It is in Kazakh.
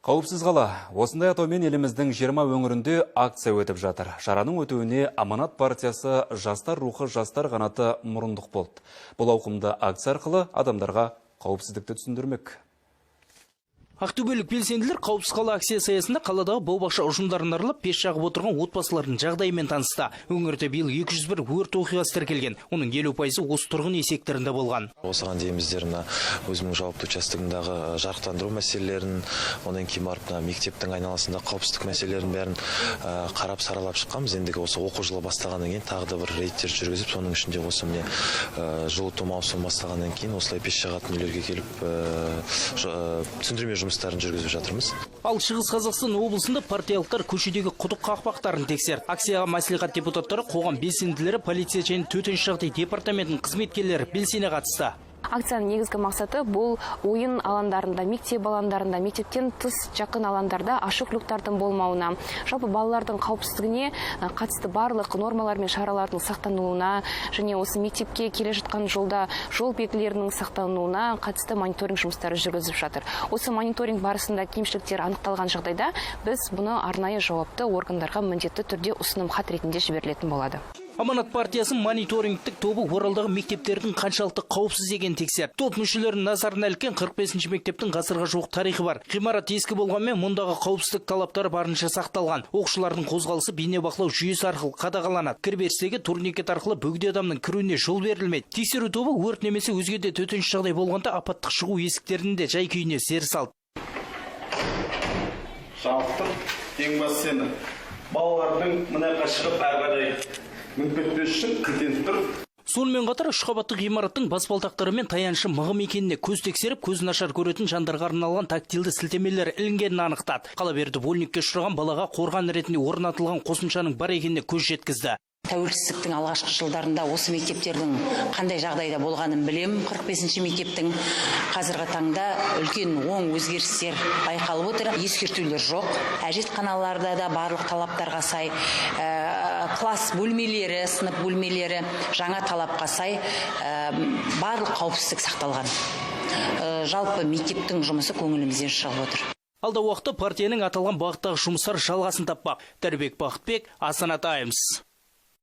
Қауіпсіз қала. Осындай атаумен еліміздің 20 өңірінде акция өтіп жатыр. Шараның өтуіне Аманат партиясы «Жастар рухы» жастар қанаты мұрындық болды. Бұл ауқымды акция арқылы адамдарға қауіпсіздікті түсіндірмек. Ақтөбелік белсенділер «Қауіпсіз қала» акциясы аясында қаладағы бау-бақша ұжымдарын аралап, пеш жағып отырған отбасылардың жағдайымен танысты. Өңірде биыл 201 өрт оқиғасы тіркелген. Оның 50%-ы осы тұрғын үй секторында болған. Осыған дейін біздер мына өзімнің жауапты участогымдағы жарықтандыру мәселелерін, одан кейін барып мына мектептің айналасында қауіпсіздік мәселелерін бәрін қарап, саралап шыққанбыз. Ендігі осы оқу жылы басталғаннан кейін тағы да бір рейдтер жүргізіп, соның ішінде осы, міне, жылыту маусымы басталғаннан кейін осылай пеш жағатын үйлерге келіп, түсіндірме жұмыстарын жүргізіп жатырмыз. Ал Шығыс Қазақстан облысында партиялықтар көшедегі құдық қақпақтарын тексерді. Акцияға мәслихат депутаттары, қоғам белсенділері, полиция және төтенше жағдай департаментінің қызметкерлері белсене қатысты. Акцияның негізгі мақсаты – бұл ойын алаңдарында, мектеп алаңдарында, мектептен тыс жақын алаңдарда ашық люктардың болмауына, жалпы балалардың қауіпсіздігіне қатысты барлық нормалар мен шаралардың сақталуына және осы мектепке келе жатқан жолда жол белгілерінің сақталуына қатысты мониторинг жұмыстары жүргізіп жатыр. Осы мониторинг барысында кемшіліктер анықталған жағдайда, біз бұны арнайы жауапты органдарға міндетті түрде ұсыным хат ретінде жіберілетін болады. Аманат партиясының мониторингтік тобы Оралдағы мектептердің қаншалықты қауіпсіз екенін тексерді. Топ мүшелерінің назарына іліккен 45 мектептің ғасырға жуық тарихы бар. Ғимарат ескі болғанмен, мұндағы қауіпсіздік талаптары барынша сақталған. Оқушылардың қозғалысы бейнебақылау жүйесі арқылы қадағаланады. Кіреберістегі турникет арқылы бөгде адамның кіруіне жол берілмейді. Тексеру тобы өрт немесе өзге де төтенше жағдай болғанда апаттық шығу есіктерінің де жай күйіне зер салды. Жалықтым. Ең бастысы, енді балалардың мына жаққа шығып, әрі қарай мініп кетпес үшін кілттеніп тұр. Сонымен қатар үш қабатты ғимараттың баспалдақтары мен таянышы мығым екеніне көз тексеріп, көзі нашар көретін жандарға арналған тактильді сілтемелер ілінгенін анықтады. Қала берді, буллингке ұшыраған балаға қорған ретінде орнатылған қосымшаның бар екеніне көз жеткізді. Тәуелсіздіктің алғашқы жылдарында осы мектептердің қандай жағдайда болғанын білемін. 45 мектептің қазіргі таңда үлкен оң өзгерістер байқалып отыр. Ескертулер жоқ. Әжетханаларда да барлық талаптарға сай, класс бөлмелері, сынып бөлмелері жаңа талапқа сай, барлық қауіпсіздік сақталған. Жалпы мектептің жұмысы көңілімізден шығып отыр. Алдағы уақытта партияның аталған бағыттағы жұмыстар жалғасын таппақ. Дәрібек Бақытбек, Астана Таймс.